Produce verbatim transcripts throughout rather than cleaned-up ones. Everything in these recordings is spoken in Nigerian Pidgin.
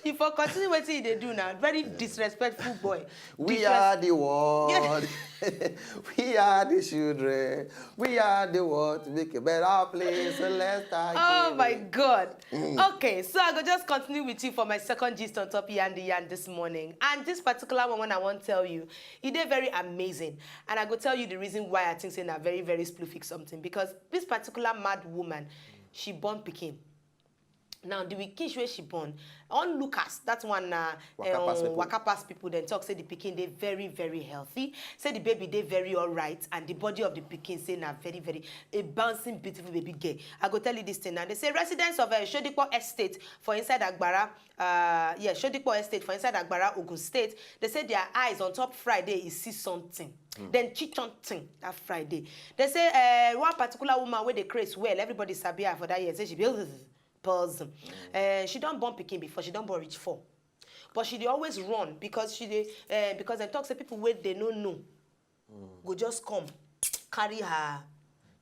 You for continue wetin you dey do now. Very disrespectful boy. We Disres- are the world. We are the children. We are the world. Make a better place. So let's start. Oh giving. My God. Okay, so I go just continue with you for my second gist on top Yan the Yan this morning. And this particular one, when I won't tell you, it is very amazing. And I go tell you the reason why I think say na very, very splufic something. Because this particular mad woman, she born pikin. Now, the week wey she born, onlookers, that one na Waka pass um, people. Waka pass people, then talk say the pikin dey very, very healthy, say the baby dey very alright, and the body of the pikin say na very, very a bouncing, beautiful baby girl. I go tell you this thing now. They say residents of uh, Sodipo Estate for inside Agbara, uh, yeah, Sodipo Estate for inside Agbara, Ogun State, they say their eyes on top Friday is see something. Then chichon thing that Friday. They say uh, one particular woman wey dey craze well, everybody sabi her for that year, say she be pause. Uh, she don born pikin before, she don born reach four. But she dey always run because she dey uh, because dem talk say people wey dey no know go just come carry her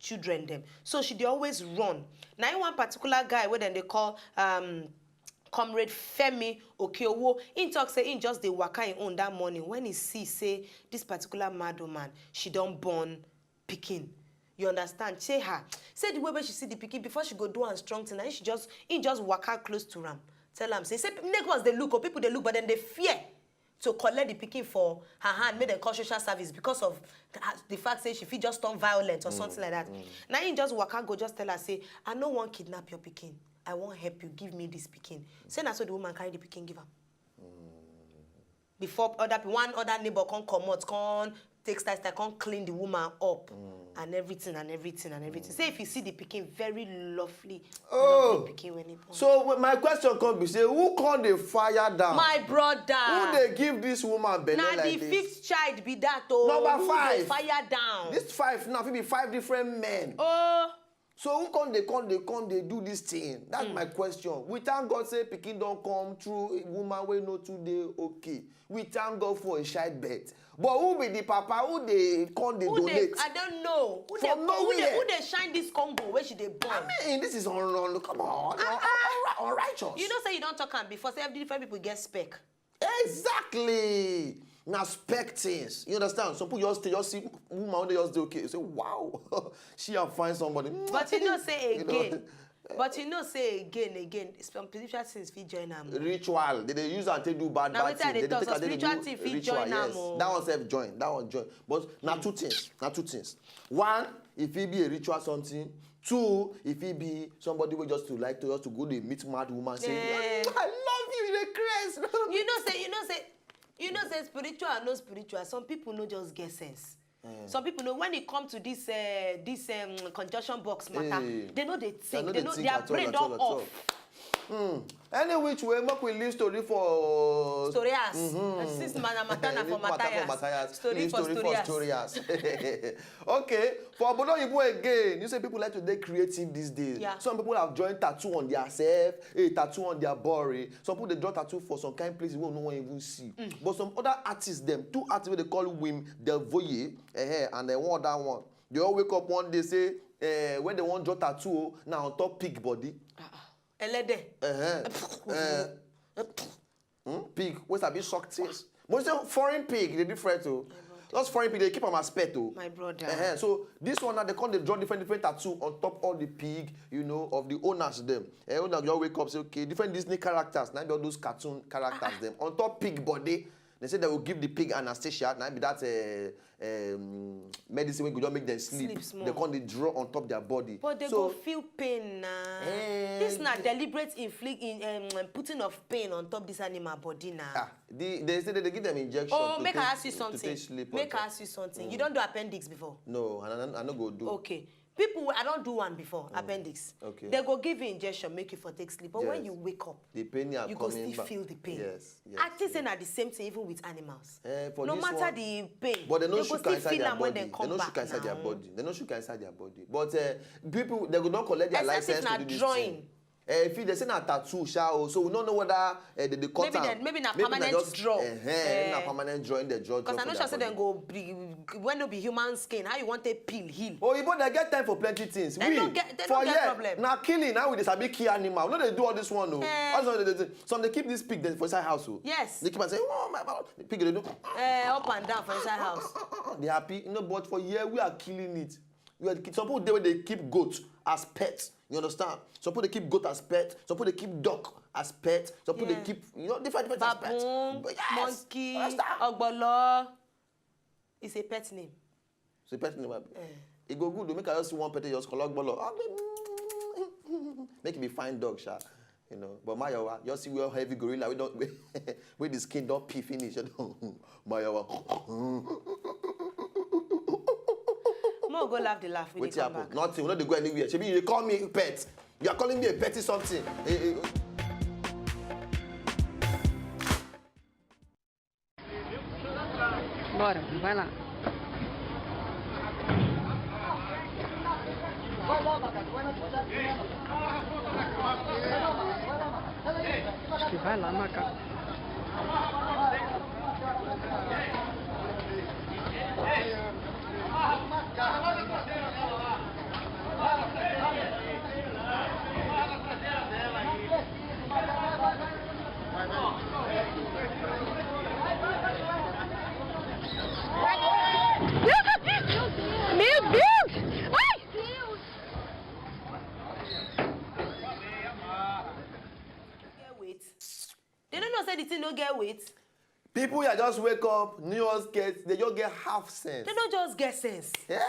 children dem. So she dey always run. Na im one particular guy wey dem dey call um, Comrade Femi Okeowo, im talk say im just dey waka im own that morning when he see say this particular mad woman, she don born pikin. You understand? Say her. Say the way wey she see the pikin before she go do am strong thing, na im she just im just waka close to am. Tell am say say neighbors dey look or people dey look, but dem dey fear to collect the pikin for her hand, make dem call social service because of the, the fact say she fit just turn violent or something like that. Na im just waka go just tell her say, "I no wan kidnap your pikin. I wan help you. Give me this pikin." Say na so the woman carry the pikin give am. Before other pe- one other neighbor come comot, come take style style, come clean the woman up and everything and everything and everything. Say if you see the pikin, very lovely, Oh. Lovely pikin when he born. So when my question come be say, who come dey fire down? My brother. Who dey give this woman belle Na like the this? Fifth child be that o. Number Who five. Dey fire down. This five now fit be five different men. Oh. So who come dey come dey come dey do this thing? That's my question. We thank God say pikin don come through a woman wey no too dey okay. We thank God for a child birth. But who be the papa? Who dey come dey Who dey? Donate? I don't know. Who From dey? Who dey? nowhere. Who dey shine this Congo wey she dey born? I mean, this is un, un, come on, un, un, unrighteous. You know say you don talk am before. Say every different people get spec. Exactly. Na spec things. You understand? Some people just just see woman wey dey just dey okay. You say, wow, she and find somebody. But you know say You know, again. But you know say again, again, some spiritual things fit join am. Ritual. They dey use am take do bad Na bad wetin I thing. dey They talk, take some am take dey spiritual do thing fit ritual, join am yes. O. That one sef join. That one join. But na two things. Na two things. One, if it be a ritual something. Two, if it be somebody wey just to like to just to go dey meet mad woman say, Eh. I love you, you dey craze. You know say, you know say, you know say spiritual and no spiritual. Some people no just get sense. Some people know when it come to this uh, this um, conjunction box matter, Eh. They no dey think. no They dey no, think their at all, brain at don all, at all. off. Hmm. Any which way, make we leave story for Story as since man na matter na for Leave matter for Matthias. Matthias. Story Leave for story story for as. Story as. Okay, for Obodo Oyibo again, you say people like to dey creative these days. Yeah. Some people have joined tattoo on their self, a tattoo on their body. Some people dey draw tattoo for some kind places wey we no wan even see. But some other artists dem, two artists wey dey call Wim Delvoye, eh, and then one other one. They all wake up one day say, eh, when they wan draw tattoo, na on top pig body. Ẹlẹ́dẹ̀. Uh-huh. Eh, hmm? Pig, wey sabi suck things. But you say foreign pig, dey different o. Just foreign pig, they keep am as pet o. My brother. Uh-huh. So this one now, they come dey draw different different tattoo on top all the pig, you know, of the owners dem. Eh, owner just wake up say, okay, different Disney characters, na be all those cartoon characters dem on top pig body. They say they will give the pig anesthesia, na be that uh, um, medicine wey go just make them sleep. Sleep small. They come dey draw on top their body. But they So- go feel pain na. Eh, This na the- deliberate inflict in um, putting of pain on top this animal body na. Ah, the, they say they give them injection. Oh, To make take, I ask you to something. Take sleep on Make top. I ask you something. You don do appendix before? No, I, I, I no go do. Okay. People, wey- I don do one before, appendix. Okay. They go give you injection, make you for take sleep. But when Yes. you wake up, The pain are you go coming still back. Feel the pain. Yes, yes, I think say yes. Na the same thing even with animals. Eh, for No this matter one, the pain, but they no go shook still inside feel their am when body. They They come no back shook inside their now. Body. They no shook inside their body. But uh, people, they go don collect their Except license if na to do this drawing. Thing. Eh, if they say na tattoo, sha o, so we don't know whether eh, they, they cut Maybe am. then- maybe na Maybe permanent just, draw. Eh, eh, na Eh. Permanent draw in the draw. Because I know sure say dem go be when no be human skin. How you want to peel heal? Oh, you they get time for plenty things. Dem we no get- dem for no get here problem. Na killing. Now we dey sabi kill animal. We no dey do all this one o. Eh. That's what they do. Some they keep this pig dem for inside house o. Yes. They keep and say, oh my God, the pig dey do. Eh, up and down for inside house. They happy. No, but for here we are killing it. We are ki- some people dey wey dey keep goat as pet. You understand? Some people dey keep goat as pet. Some people dey keep duck as pet. Some people Yeah. dey keep you know different different as pet. Baboon, But yes, monkey, understand? ogbolo. It's a pet name. So pet name abi? E go good to make I just see one pet just collect bolo. Ah, make e be fine dog sha. You know, but Mayowa, just see where heavy gorilla wey don wey the skin don pee finish. Mayowa. Mo go laugh the laugh. We Wetin dey come happen? Back. Nothing. We no dey go anywhere. Shebi you dey call me pet. You are calling me a petty something. Eh, eh, Bora, vai lá. Acho que vai lá, macaco. Meu Deus! Ai! Get weight. They don't know say the thing no get weight. People here just wake up, new skirt, they just get half sense. They don't just get sense. Yeah?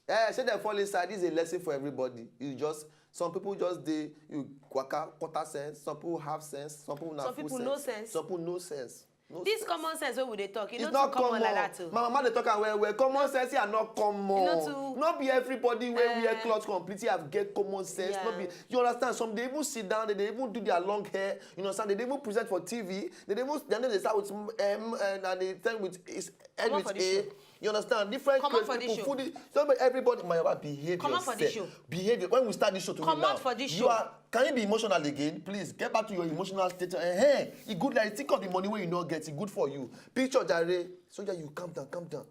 Yeah, say they fall inside. This is a lesson for everybody. You just some people just dey you waka quarter sense, some people half sense, some people na Some full people sense. No sense. Some people no sense. No This sense. common sense wey we dey talk, e It's no not too common common. Like that o. My mama dey talk am well well. Common sense here not common. E no too- Not be everybody wey wear Eh. Cloth completely have get common sense. Yeah. Not be you understand. Some dey even sit down, they dey even do their long hair. You understand? They dey even present for T V. They dey even they no dey start with um, and, and they tell with is end Comot with for this A. show. You understand? Different Comot crazy for this people. Show. Food, so make everybody my mama behave Comot for yourself. This show. Behave when we start this show today Comot now. For this You show. Are can you be emotional again? Please get back to your emotional state. Eh, hey, e good like think of the money wey you no get. E good for you. Picture jare. So yeah, you calm down, calm down.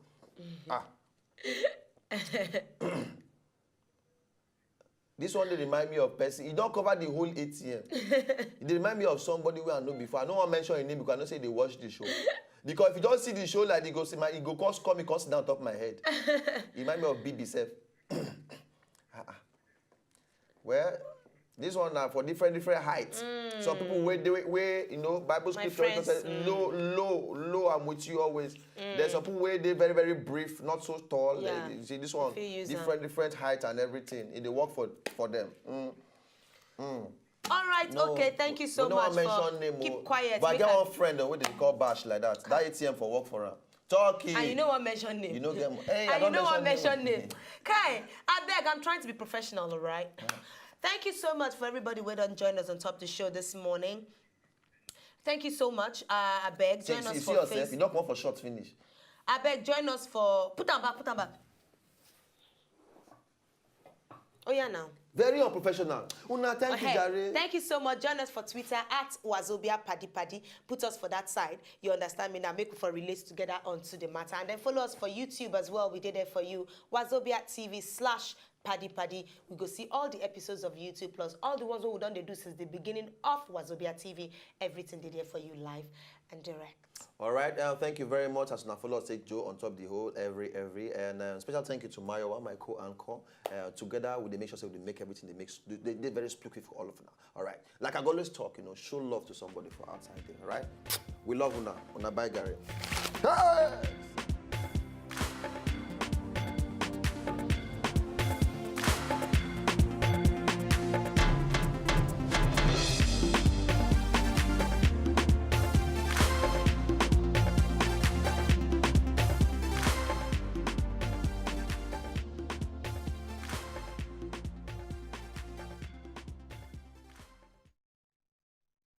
Ah. This one dey remind me of person. E don cover the whole A T M. E dey remind me of somebody wey I know before. I no wan mention him name because I know say e dey watch the show. Because if you don see the show like e go see my e go come come me come sit down on top my head. E remind me of B B sef. Ah, ah. Well, this one na for different different heights. Some people wey dey wey you know Bible My scripture wey talk friends, say low low low I'm with you always. There's some people wey dey very very brief, not so tall. Yeah. You see this one Fit use different different height and everything. E dey work for for them. Mm. All right, No, okay, thank you so we no much wan for mention name keep o. Quiet. But I Make get I- one friend wey dey call Bash like that. That A T M for work for am. Talking. And you no wan mention name. You no get mo- hey, I And you don no wan mention mention name. Name. Kai, I beg, I'm trying to be professional, all right? Thank you so much for everybody who don join us on top the show this morning. Thank you so much. Uh, I beg, See, join see, us see for yourself. Face. You don comot for short finish. I beg, join us for put am back, put am back. Oh yeah, now. Very unprofessional. Una thank you, Okay. Jare. Thank you so much. Join us for Twitter at Wazobia Paddy Paddy. Put us for that side. You understand me now? Make we for relate together onto the matter. And then follow us for YouTube as well. We did there for you. Wazobia T V slash Paddy Paddy. We go see all the episodes of YouTube plus all the ones we we done they do since the beginning of Wazobia T V. Everything they there for you live and direct. All right, uh, thank you very much. As una follow us, take Joe on top the whole every every, and uh, special thank you to Mayowa, my co-anchor. Uh, together, we dey make sure say we dey make everything they make they, they very spooky for all of una. All right, like I always talk, you know, show love to somebody for outside there. All right, we love una, una bye, Gary. Hey!